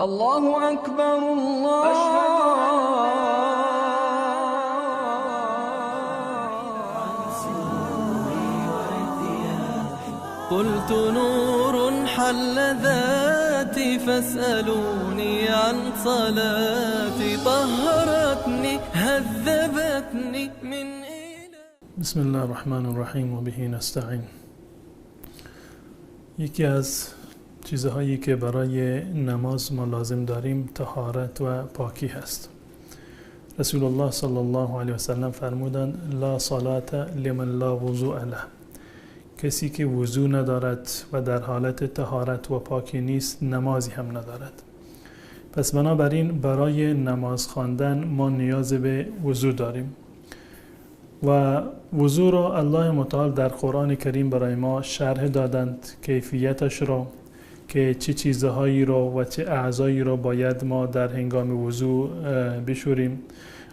الله أكبر الله قلت نور حل ذاتي فاسألوني عن صلاتي طهرتني هذبتني من إله. بسم الله الرحمن الرحیم و به نستعین. یکی از چیزهایی که برای نماز ما لازم داریم طهارت و پاکی هست. رسول الله صلی الله علیه و سلم فرمودند لا صلاة لمن لا وضوء له. کسی که وضو ندارد و در حالت طهارت و پاکی نیست نمازی هم ندارد. پس بنابراین برای نماز خواندن ما نیاز به وضو داریم و وضو را الله متعال در قرآن کریم برای ما شرح دادند، کیفیتش را که چه چیزهایی را و چه اعضایی را باید ما در هنگام وضو بشوریم.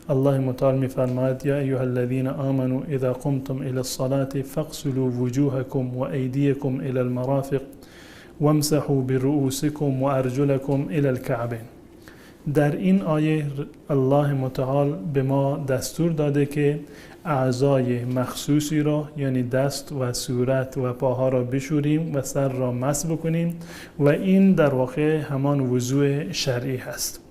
الله متعال می‌فرماید یا ایها الذین آمنوا اذا قمتم الى الصلاة فاغسلوا وجوهكم وایدیکم الى المرافق وامسحوا برؤوسكم وارجلكم الى الكعبین. در این آیه الله متعال به ما دستور داده که اعضای مخصوصی را، یعنی دست و صورت و پاها را بشوریم و سر را مسح بکنیم و این در واقع همان وضوء شرعی هست.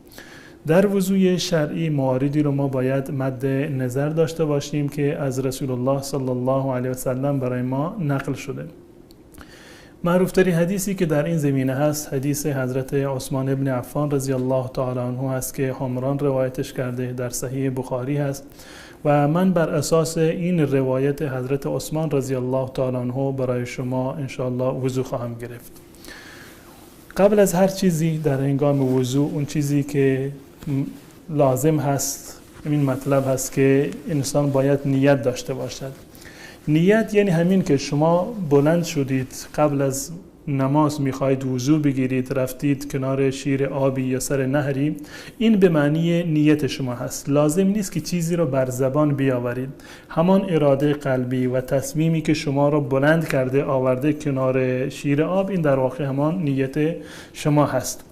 در وضوء شرعی مواردی رو ما باید مد نظر داشته باشیم که از رسول الله صلی الله علیه و سلم برای ما نقل شده. معروفترین حدیثی که در این زمینه هست حدیث حضرت عثمان ابن عفان رضی الله تعالی عنه هست که حمران روایتش کرده، در صحیح بخاری هست و من بر اساس این روایت حضرت عثمان رضی الله تعالی عنه برای شما انشاءالله وضو خواهم گرفت. قبل از هر چیزی در هنگام وضو اون چیزی که لازم هست این مطلب هست که انسان باید نیت داشته باشد. نیت یعنی همین که شما بلند شدید قبل از نماز میخواهید وضو بگیرید، رفتید کنار شیر آبی یا سر نهری، این به معنی نیت شما هست. لازم نیست که چیزی رو بر زبان بیاورید. همان اراده قلبی و تصمیمی که شما رو بلند کرده آورده کنار شیر آب، این در واقع همان نیت شما هست.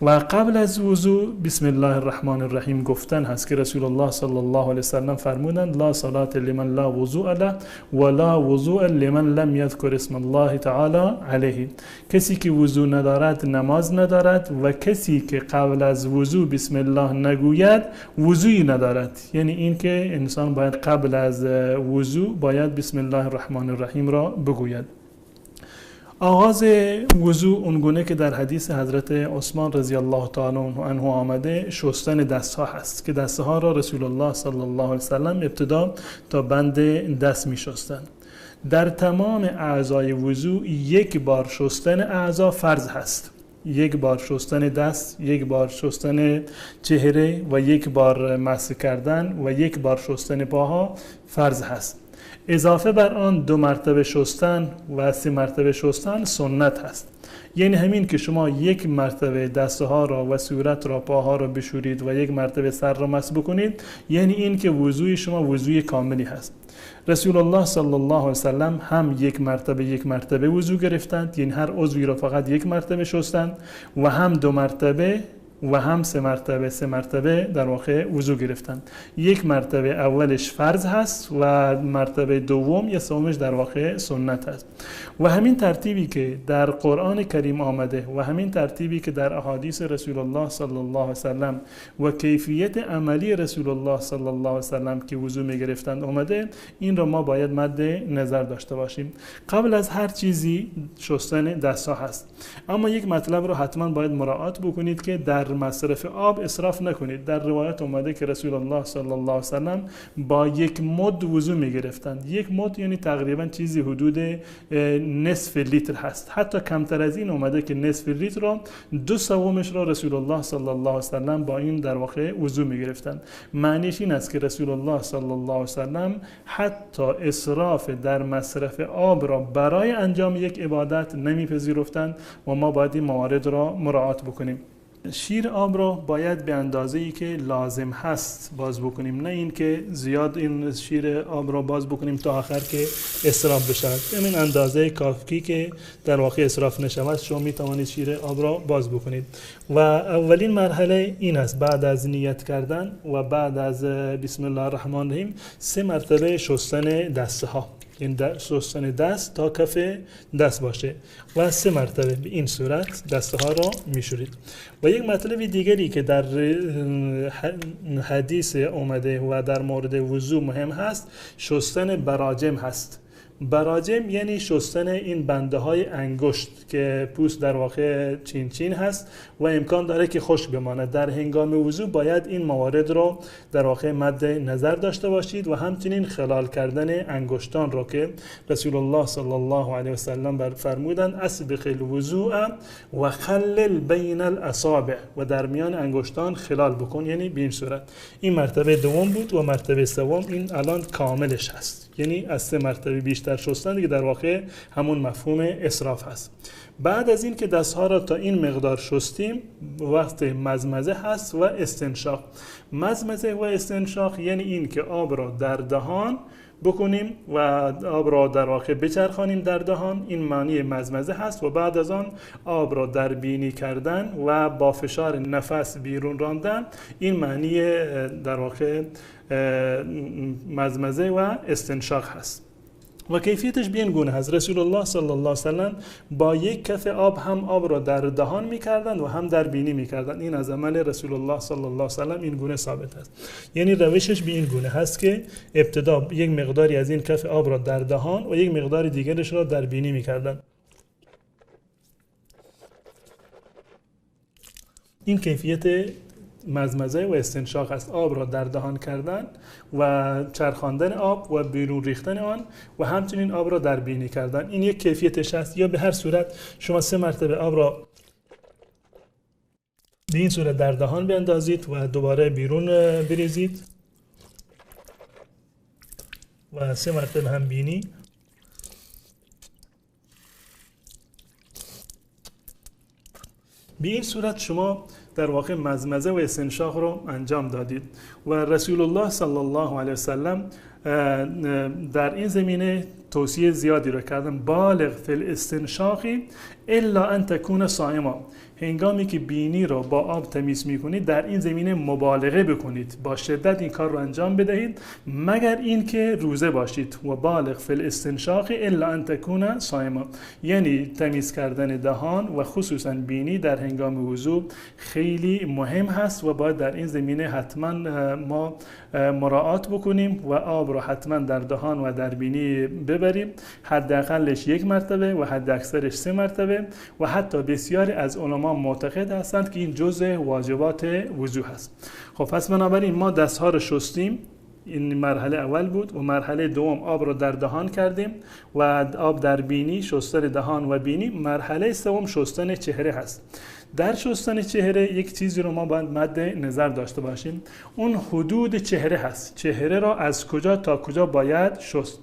و قبل از وضو بسم الله الرحمن الرحیم گفتن هست که رسول الله صلی الله علیه وسلم فرمودند لا صلاة لمن لا وضوء له ولا وضوء لمن لم یذکر اسم الله تعالی علیه. کسی که وضو ندارد نماز ندارد و کسی که قبل از وضو بسم الله نگوید وضویی ندارد. یعنی اینکه انسان باید قبل از وضو باید بسم الله الرحمن الرحیم را بگوید. آغاز وضو اونگونه که در حدیث حضرت عثمان رضی الله تعالی عنه آمده شستن دستها هست که دستها را رسول الله صلی الله علیه وسلم ابتدا تا بند دست می شستند. در تمام اعضای وضو یک بار شستن اعضا فرض هست. یک بار شستن دست، یک بار شستن چهره و یک بار مسح کردن و یک بار شستن پاها فرض هست. اضافه بر آن دو مرتبه شستن و سه مرتبه شستن سنت هست. یعنی همین که شما یک مرتبه دستها را و صورت را، پاها را بشورید و یک مرتبه سر را مسح بکنید، یعنی این که وضوی شما وضوی کاملی هست. رسول الله صلی الله علیه وسلم هم یک مرتبه یک مرتبه وضو گرفتند، یعنی هر عضوی را فقط یک مرتبه شستند، و هم دو مرتبه و هم سه مرتبه سه مرتبه در واقع وضو گرفتند. یک مرتبه اولش فرض هست و مرتبه دوم یا سومش در واقع سنت هست. و همین ترتیبی که در قرآن کریم آمده و همین ترتیبی که در احادیث رسول الله صلی الله علیه وسلم و کیفیت عملی رسول الله صلی الله علیه وسلم که وضو می گرفتند آمده، این را ما باید مد نظر داشته باشیم. قبل از هر چیزی شستن دستها هست. اما یک مطلب را حتما باید مراعات بکنید که در مصرف آب اسراف نکنید. در روایت اومده که رسول الله صلی الله علیه وسلم با یک مد وضو می گرفتند. یک مد یعنی تقریبا چیزی حدود نصف لیتر هست، حتی کمتر از این اومده که نصف لیتر را دو سومش را رسول الله صلی الله علیه وسلم با این در واقع وضو می گرفتند. معنیش این است که رسول الله صلی الله علیه وسلم حتی اسراف در مصرف آب را برای انجام یک عبادت نمیپذیرفتند و ما باید این موارد را مراعات بکنیم. شیر آب را باید به اندازه‌ای که لازم هست باز بکنیم، نه اینکه زیاد این شیر آب را باز بکنیم تا آخر که اسراف بشود. همین اندازه کافی که در واقع اسراف نشود شما می توانید شیر آب را باز بکنید. و اولین مرحله این است، بعد از نیت کردن و بعد از بسم الله الرحمن الرحیم 3 مرتبه شستن دستها، یعنی شستن دست تا کف دست باشه و 3 مرتبه به این صورت دستها را میشورید. و یک مطلب دیگری که در حدیث اومده و در مورد وضو مهم هست، شستن براجم هست. براجم یعنی شستن این بنده های انگشت که پوست در واقع چین چین هست و امکان داره که خشک بماند. در هنگام وضو باید این موارد رو در واقع مد نظر داشته باشید و همچنین خلال کردن انگشتان رو که رسول الله صلی الله علیه و سلم فرمودند اسبق الوضوء و خلل بین الاصابع، و در میان انگشتان خلال بکن، یعنی به این صورت. این مرتبه دوم بود و مرتبه سوم این الان کاملش هست، یعنی از 3 مرتبه بیشتر شستن دیگه در واقع همون مفهوم اسراف هست. بعد از این که دستها را تا این مقدار شستیم، وقت مزمزه هست و استنشاق. مزمزه و استنشاق یعنی این که آب را در دهان بکنیم و آب را در واقع بچرخانیم در دهان، این معنی مزمزه هست. و بعد از آن آب را در بینی کردن و با فشار نفس بیرون راندن، این معنی در واقع مزمزه و استنشاق هست. و کیفیتش به این گونه هست. رسول الله صلی الله علیه و سلم با یک کف آب هم آب را در دهان میکردند و هم در بینی میکردند. این از عمل رسول الله صلی الله علیه و سلم این گونه ثابت است. یعنی روشش به این گونه هست که ابتدا یک مقداری از این کف آب را در دهان و یک مقدار دیگرش را در بینی میکردند. این کیفیت مزمزه و استنشاق است. آب را در دهان کردن و چرخاندن آب و بیرون ریختن آن و همچنین آب را در بینی کردن، این یک کیفیتش است. یا به هر صورت شما 3 مرتبه آب را به این صورت در دهان بیندازید و دوباره بیرون بریزید و 3 مرتبه هم بینی. به این صورت شما در واقع مزمزه و استنشاق رو انجام دادید. و رسول الله صلی الله علیه و سلم در این زمینه توصیه زیادی رو کردن. بالغ فی الاستنشاق الا ان تکون صائما، هنگامی که بینی رو با آب تمیز میکنید در این زمینه مبالغه بکنید، با شدت این کار رو انجام بدهید، مگر اینکه روزه باشید. و بالغ فی الاستنشاق الا ان تکون صائما، یعنی تمیز کردن دهان و خصوصا بینی در هنگام وضو خیلی مهم هست و باید در این زمینه حتما ما مراعات بکنیم و آب رو حتما در دهان و در بینی ببریم، حداقلش 1 مرتبه و حد اکثرش 3 مرتبه. و حتی بسیاری از علما معتقد هستند که این جزء واجبات وضو هست. خب پس بنابراین ما دستها رو شستیم، این مرحله اول بود. و مرحله دوم آب رو در دهان کردیم و آب در بینی، شستن دهان و بینی. مرحله سوم شستن چهره هست. در شستن چهره یک چیزی رو ما باید مد نظر داشته باشیم، اون حدود چهره هست. چهره را از کجا تا کجا باید شست؟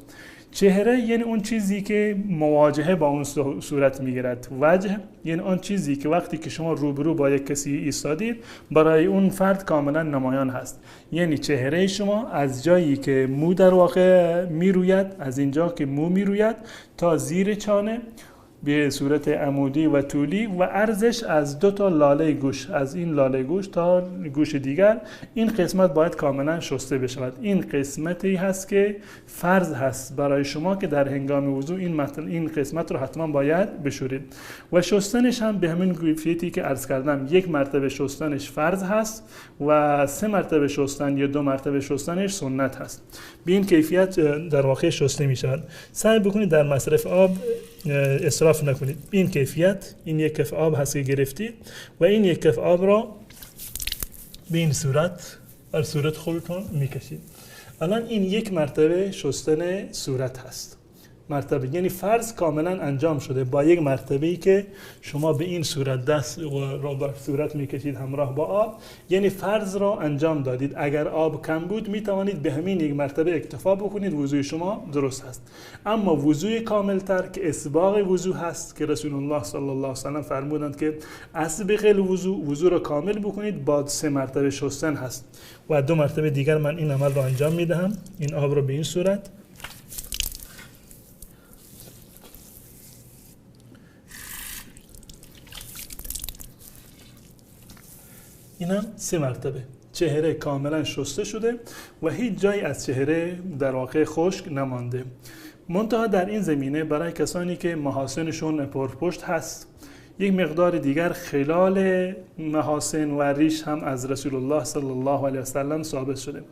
چهره یعنی اون چیزی که مواجهه با اون صورت میگیرد. وجه یعنی آن چیزی که وقتی که شما روبرو با یک کسی ایستادید برای اون فرد کاملا نمایان هست. یعنی چهره شما از جایی که مو در واقع میروید، از اینجا که مو میروید تا زیر چانه به صورت عمودی و طولی، و ارزش از 2 تا لاله گوش، از این لاله گوش تا گوش دیگر، این قسمت باید کاملا شسته بشود. این قسمتی هست که فرض هست برای شما که در هنگام وضو این قسمت رو حتما باید بشورید. و شستنش هم به همین کیفیتی که عرض کردم، 1 مرتبه شستنش فرض هست و 3 مرتبه شستن یا 2 مرتبه شستنش سنت هست. به این کیفیت در واقع شسته می شود. سعی بکنید در مصرف آب اسراف نکنید. این کیفیت، این یک کف آب هست که گرفتید و این یک کف آب را به این صورت بر صورت خودتون میکشید. الان این 1 مرتبه شستن صورت هست. مرتبه، یعنی فرض کاملا انجام شده با یک مرتبه ای که شما به این صورت دست را بر صورت میکشید همراه با آب، یعنی فرض را انجام دادید. اگر آب کم بود میتوانید به همین یک مرتبه اکتفا بکنید، وضوی شما درست هست. اما وضوی کاملتر که اسباغ وضو هست که رسول الله صلی الله علیه و سلم فرمودند که اسبغ الوضو، وضو را کامل بکنید با 3 مرتبه شستن هست. و 2 مرتبه دیگر من این عمل را انجام میدهم، این آب را به این صورت اینم 3 مرتبه چهره کاملا شسته شده و هیچ جایی از چهره در واقع خشک نمانده. منتها در این زمینه برای کسانی که محاسنشون پرپشت هست، یک مقدار دیگر خلال محاسن و ریش هم از رسول الله صلی الله علیه و سلم ثابت شده.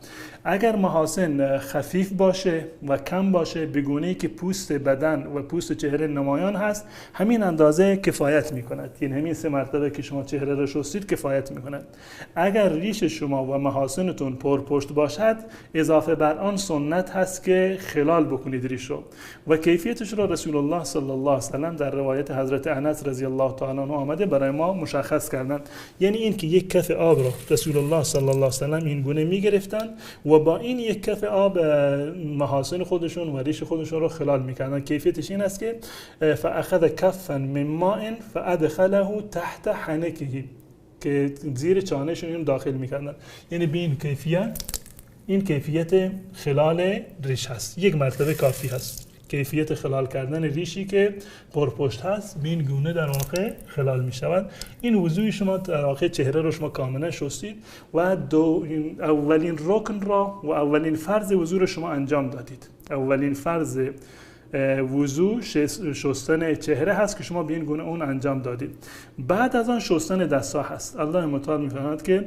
اگر محاسن خفیف باشه و کم باشه به گونه‌ای که پوست بدن و پوست چهره نمایان هست، همین اندازه کفایت میکند. یعنی همین 3 مرتبه که شما چهره را شستید کفایت میکند. اگر ریش شما و محاسنتون پرپشت باشد، اضافه بر آن سنت هست که خلال بکنید ریش رو. و کیفیتش را رسول الله صلی الله علیه و سلم در روایت حضرت انس رضی الله تعالی عنه آمده برای ما مشخص کردن. یعنی این که یک کف آب را رسول الله صلی الله علیه و سلم این گونه میگرفتن و با این یک کف آب محاسن خودشون و ریش خودشون رو خلال میکردن. کیفیتش این است که فاخذ کفا من ماء فادخله تحت حنکه، که زیر چانهشون این داخل میکردن. یعنی به این کیفیت، این کیفیت خلال ریش هست، یک مرتبه کافی هست. کیفیت خلال کردن ریشی که پرپشت هست به این گونه در واقع خلال می شود. این وضوی شما در واقع چهره رو شما کاملا شستید و اولین رکن را و اولین فرض وضو رو شما انجام دادید. اولین فرض وضو شستن چهره هست که شما به این گونه اون انجام دادید. بعد از آن شستن دست‌ها هست. الله متعال می‌فرماید که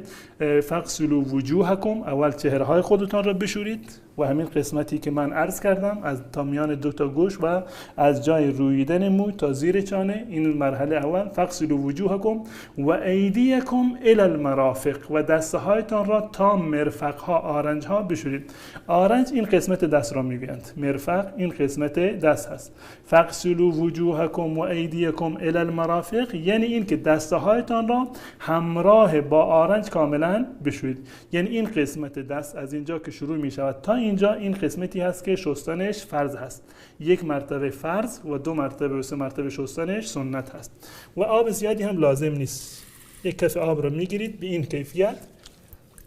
فغسلوا وجوهکم، اول چهره های خودتان را بشورید و همین قسمتی که من عرض کردم از تا میان 2 تا گوش و از جای رویدن مو تا زیر چانه، این مرحله اول فغسلوا وجوهکم و ایدیکم الی المرافق، و دستهایتان را تا مرفق ها، آرنج ها بشورید. آرنج این قسمت دست را میگویند، مرفق این قسمت دست هست. فغسلوا وجوهکم و ایدیکم الی المرافق یعنی این که دستهایتان را همراه با آرنج کاملا بشورید. یعنی این قسمت دست از اینجا که شروع می شود تا اینجا، این قسمتی هست که شستنش فرض هست. 1 مرتبه فرض و 2 مرتبه و 3 مرتبه شستنش سنت هست. و آب زیادی هم لازم نیست. یک کف آب را میگیرید به این کیفیت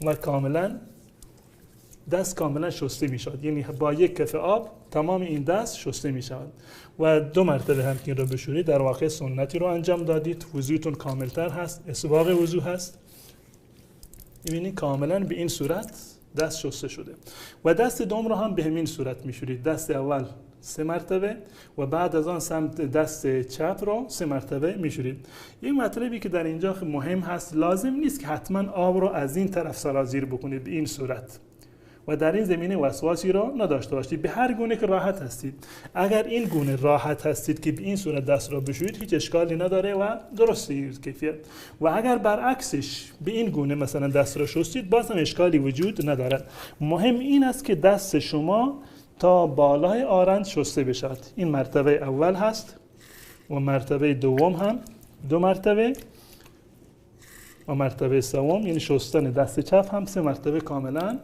و کاملا دست کاملا شسته می شود. یعنی با یک کف آب تمام این دست شسته می شود. و 2 مرتبه هم که این را بشورید در واقع سنتی رو انجام دادید، وضویتون کاملتر هست، اسباغ وضو هست. می‌بینید کاملا به این صورت دست شسته شده. و دست دوم رو هم به همین صورت میشورید. دست اول 3 مرتبه و بعد از آن سمت دست چپ رو 3 مرتبه میشورید. یک مطلبی که در اینجا مهم هست، لازم نیست که حتما آب رو از این طرف سرازیر بکنید به این صورت و در این زمینه وسواسی را نداشته باشید. به هر گونه که راحت هستید. اگر این گونه راحت هستید که به این صورت دست را بشویید هیچ اشکالی نداره و درسته کیفیت. و اگر برعکسش به این گونه مثلا دست را شستید باز هم اشکالی وجود ندارد. مهم این است که دست شما تا بالای آرنج شسته بشود. این مرتبه اول هست و مرتبه دوم هم 2 مرتبه و مرتبه سوم یعنی شستن دست چپ هم 3 مرتبه کاملا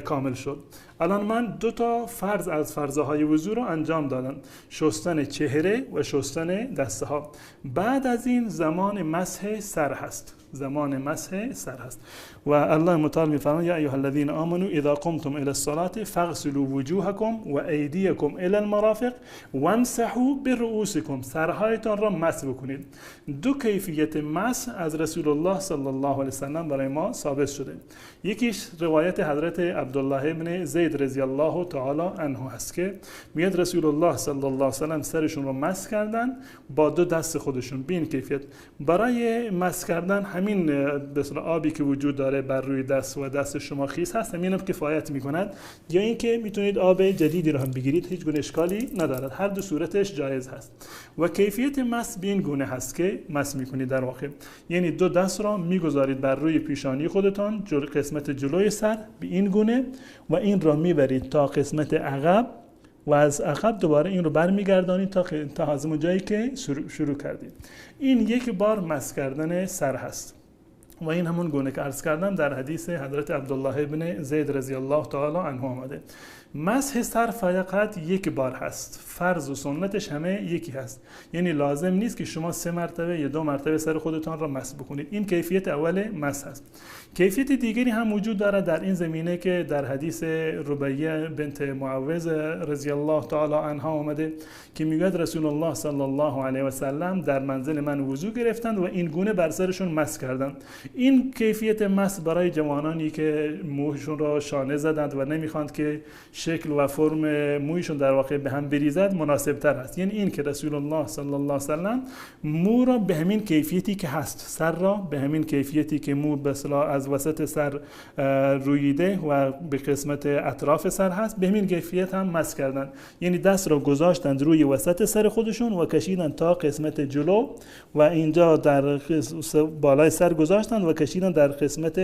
کامل شد. الان من 2 تا فرض از فرضهای وضو رو انجام دادم، شستن چهره و شستن دسته ها. بعد از این زمان مسح سر هست. زمان مسح سر هست و الله متعال می‌فرماید یا ایها الذین آمنوا اذا قمتم الى الصلاة فاغسلوا وجوهکم و ایدیکم الى المرافق وامسحوا برؤوسکم، سرهایتان را مسح بکنید. 2 کیفیت مسح از رسول الله صلی الله علیه و سلم برای ما ثابت شده. یکیش روایت حضرت عبدالله ابن زید رضی الله تعالی عنه هست که میاد رسول الله صلی الله علیه و سلم سرشون رو مسح کردن با 2 دست خودشون به این کیفیت. برای مسح کردن همین به آبی که وجود داره بر روی دست و دست شما خیس هست همین هم کفایت میکند، یا اینکه میتونید آب جدیدی رو هم بگیرید، هیچ گونه اشکالی ندارد، هر دو صورتش جایز هست. و کیفیت مسح به این گونه هست که مسح میکنید در واقع، یعنی 2 دست را میگذارید بر روی پیشانی خودتان، قسمت جلوی سر به این گونه، و این را میبرید تا قسمت عقب و از عقب دوباره این رو برمیگردانید تا از جایی که شروع کردید. این یک بار مسح کردن سر هست و این همون گونه که عرض کردم در حدیث حضرت عبدالله ابن زید رضی الله تعالی عنه آمده. مسح سر فقط یک بار هست، فرض و سنتش همه یکی هست، یعنی لازم نیست که شما 3 مرتبه یا 2 مرتبه سر خودتان را مسح بکنید. این کیفیت اول مسح هست. کیفیت دیگری هم وجود دارد در این زمینه که در حدیث ربیعه بنت معوذ رضی الله تعالی عنها آمده که میگوید رسول الله صلی الله علیه و سلم در منزل من وضو گرفتند و این گونه بر سرشون مسح کردند. این کیفیت مسح برای جوانانی که موهشون را شانه زدند و نمیخواند که شکل و فرم مویشون در واقع به هم بریزد مناسب تر است. یعنی این که رسول الله صلی الله علیه و سلم مو را به همین کیفیتی که هست، سر را به همین کیفیتی که مو به اصطلاح از وسط سر رویده و به قسمت اطراف سر هست، به همین کیفیت هم مسح کردن. یعنی دست را گذاشتند روی وسط سر خودشون و کشیدن تا قسمت جلو و اینجا در بالای سر گذاشتند و کشیدن در قسمت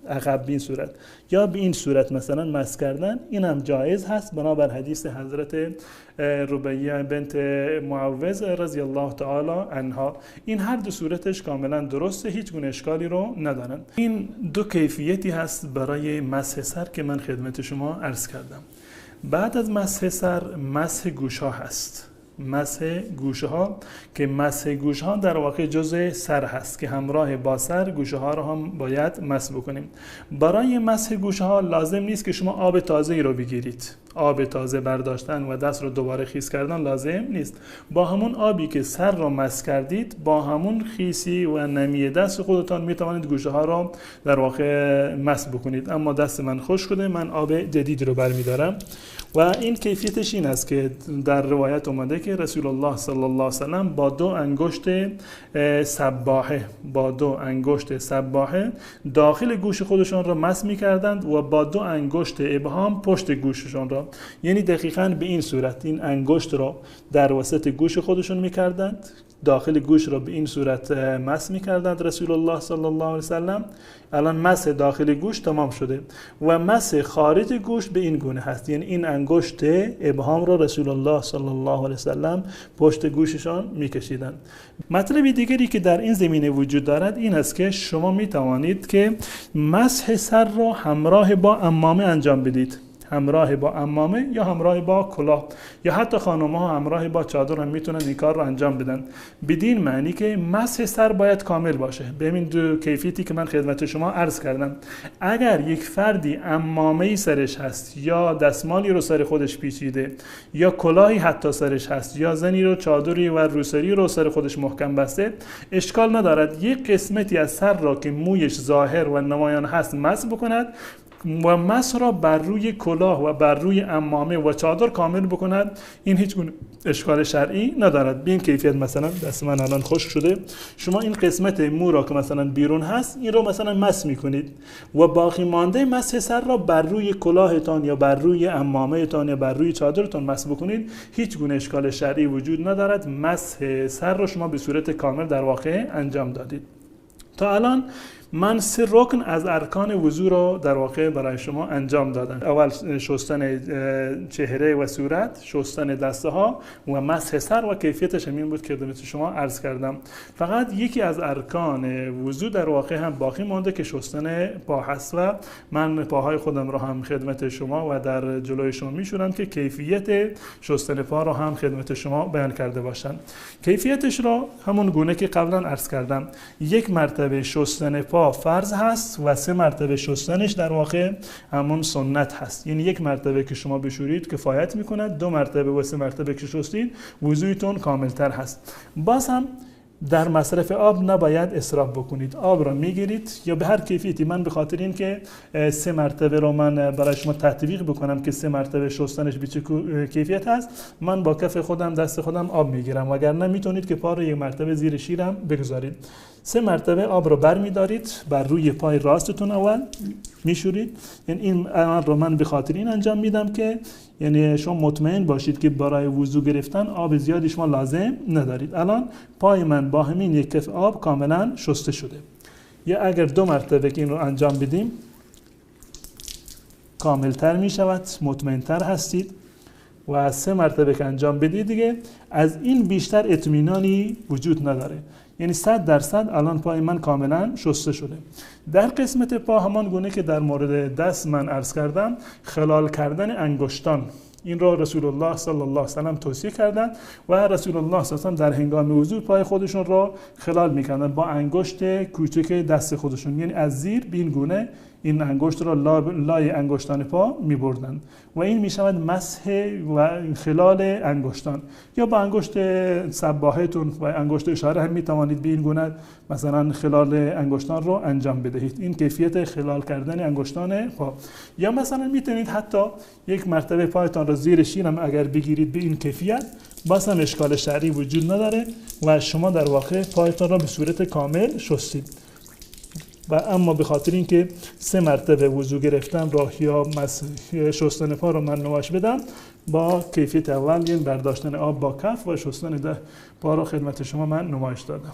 عقب به این صورت یا به این صورت مثلا مسح کردن. این هم جایز هست بنابر حدیث حضرت ربیعه بنت معوذ رضی الله تعالی عنها. این هر دو صورتش کاملا درسته، هیچ گونه اشکالی رو ندارن. این دو کیفیتی هست برای مسح سر که من خدمت شما عرض کردم. بعد از مسح سر مسح گوش ها هست. مسح گوشه ها که مسح گوشه ها در واقع جزء سر هست که همراه با سر گوشه ها رو هم باید مسح بکنیم. برای مسح گوشه ها لازم نیست که شما آب تازه ای رو بگیرید. آب تازه برداشتن و دست رو دوباره خیس کردن لازم نیست. با همون آبی که سر رو مسح کردید، با همون خیسی و نمی دست خودتان می توانید گوشه ها رو در واقع مسح بکنید. اما دست من خشک شده، من آب جدید رو برمیدارم و این کیفیتش این است که در روایت اومده که رسول الله صلی الله علیه و سلم با دو انگشت سباحه، با دو انگشت سباحه داخل گوش خودشان را مسح می‌کردند و با دو انگشت ابهام پشت گوششان را، یعنی دقیقاً به این صورت این انگشت را در وسط گوش خودشون می‌کردند، داخل گوش را به این صورت مسح می‌کردند رسول الله صلی الله علیه و سلم. الان مسح داخل گوش تمام شده و مسح خارج گوش به این گونه هست، یعنی این انگشت ابهام را رسول الله صلی الله علیه و سلم پشت گوششان می‌کشیدند. مطلب دیگری که در این زمینه وجود دارد این است که شما می‌توانید که مسح سر را همراه با عمامه انجام بدید، همراه با عمامه یا همراه با کلاه یا حتی خانم‌ها همراه با چادر هم میتونن این کار رو انجام بدن، بدین معنی که مسح سر باید کامل باشه. به همین دو کیفیتی که من خدمت شما عرض کردم. اگر یک فردی عمامه‌ای سرش هست یا دستمالی رو سر خودش پیچیده یا کلاهی حتی سرش هست یا زنی رو چادری و روسری رو سر خودش محکم بسته، اشکال ندارد یک قسمتی از سر را که مویش ظاهر و نمایان هست مسح بکند و مسح را بر روی کلاه و بر روی عمامه و چادر کامل بکند. این هیچ گونه اشکال شرعی ندارد. به این کیفیت مثلا دست من الان خشک شده، شما این قسمت مو را که مثلا بیرون هست این رو مثلا مسح میکنید و باقی مانده مسح سر را بر روی کلاهتان یا بر روی عمامه‌تان یا بر روی چادرتان مسح بکنید، هیچ گونه اشکال شرعی وجود ندارد. مسح سر را شما به صورت کامل در واقع انجام دادید. تا الان من 3 رکن از ارکان وضو رو در واقع برای شما انجام دادم. اول شستن چهره و صورت، شستن دسته ها و مسح سر و کیفیتش همین بود که خدمت شما عرض کردم. فقط یکی از ارکان وضو در واقع هم باقی مانده که شستن پا هست و من پاهای خودم رو هم خدمت شما و در جلوی شما میشورم که کیفیت شستن پا رو هم خدمت شما بیان کرده باشم. کیفیتش رو همون گونه که قبلا عرض کردم، یک مرتبه شستن پا فرض هست و 3 مرتبه شستنش در واقع همون سنت هست. یعنی یک مرتبه که شما بشورید کفایت میکند، 2 مرتبه و 3 مرتبه که شستید وضویتون کاملتر هست. باز هم در مصرف آب نباید اسراف بکنید. آب را میگیرید یا به هر کیفیتی، من به خاطر این که 3 مرتبه رو من برای شما تطبیق بکنم که 3 مرتبه شستنش به چه کیفیت هست، من با کف خودم دست خودم آب میگیرم، وگرنه میتونید که پا رو یک مرتبه زیر شیرم بگذارید. 3 مرتبه آب رو برمیدارید بر روی پای راستتون اول میشورید. یعنی این عمل رو من به خاطر این انجام میدم که یعنی شما مطمئن باشید که برای وضو گرفتن آب زیادی شما لازم ندارید. الان پای من با همین یک کف آب کاملا شسته شده. یا اگر 2 مرتبه که این رو انجام بدیم کاملتر می شود، مطمئنتر هستید. و 3 مرتبه که انجام بدید دیگه از این بیشتر اطمینانی وجود نداره، یعنی 100% الان پای من کاملا شسته شده. در قسمت پا همان گونه که در مورد دست من عرض کردم، خلال کردن انگشتان، این را رسول الله صلی الله علیه و سلم توصیه کردند و رسول الله صلی الله علیه و سلم در هنگام وضو پای خودشون را خلال میکردند با انگشت کوچک دست خودشون، یعنی از زیر به این گونه این انگشت را لای انگشتان پا میبردند و این میشود مسح و خلال انگشتان. یا با انگشت سباهتون و انگشت اشاره هم میتوانید به این گونه مثلا خلال انگشتان رو انجام بدهید. این کیفیت خلال کردن انگشتان پا. یا مثلا میتونید حتی یک مرتبه پایتان را زیر شیر هم اگر بگیرید به این کیفیت، باز هم اشکال شرعی وجود نداره و شما در واقع پایتان را به صورت کامل شستید. و اما به خاطر اینکه 3 مرتبه وضو گرفتن را یا شستن پا رو من نمایش بدم، با کیفیت اول یعنی برداشتن آب با کف و شستن پا رو خدمت شما من نمایش دادم.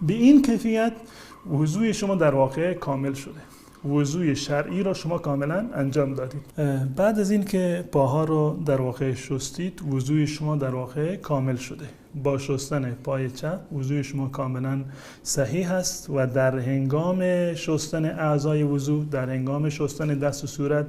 به این کیفیت وضوی شما در واقع کامل شده، وضوی شرعی را شما کاملا انجام دادید. بعد از اینکه پاها رو در واقع شستید، وضوی شما در واقع کامل شده. با شستن پای چپ وضوی شما کاملا صحیح است و در هنگام شستن اعضای وضو، در هنگام شستن دست و صورت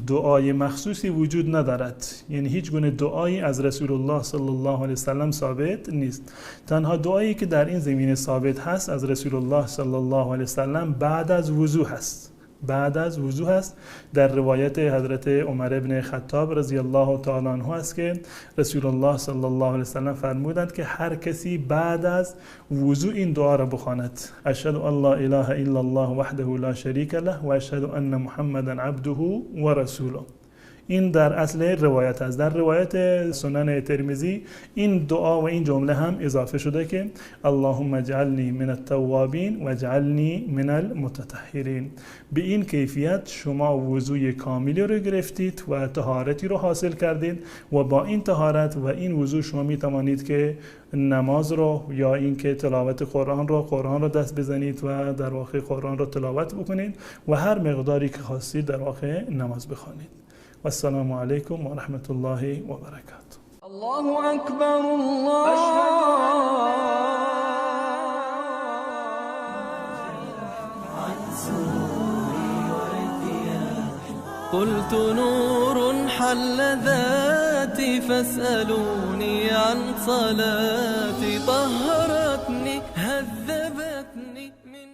دعای مخصوصی وجود ندارد، یعنی هیچ گونه دعایی از رسول الله صلی الله علیه و سلم ثابت نیست. تنها دعایی که در این زمینه ثابت هست از رسول الله صلی الله علیه و سلم بعد از وضو هست. بعد از وضو هست. در روایت حضرت عمر ابن خطاب رضی الله تعالی عنه است که رسول الله صلی الله علیه و سلم فرمودند که هر کسی بعد از وضو این دعا را بخواند: اشهد ان لا اله الا الله وحده لا شریک له و اشهد ان محمدا عبده و رسوله. این در اصل روایت است. در روایت سنن ترمذی این دعا و این جمله هم اضافه شده که اللهم اجعلنی من التوابین و اجعلنی من المتطهرین. به این کیفیت شما وضوی کاملی رو گرفتید و طهارتی رو حاصل کردید و با این طهارت و این وضو شما می توانید که نماز رو یا اینکه تلاوت قرآن رو دست بزنید و در واقع قرآن رو تلاوت بکنید و هر مقداری که خواستید در واقع نماز بخوانید. والسلام عليكم ورحمة الله وبركاته. الله أكبر الله قلت نور حل ذاتي فاسألوني عن صلاتي طهرتني هذبتني من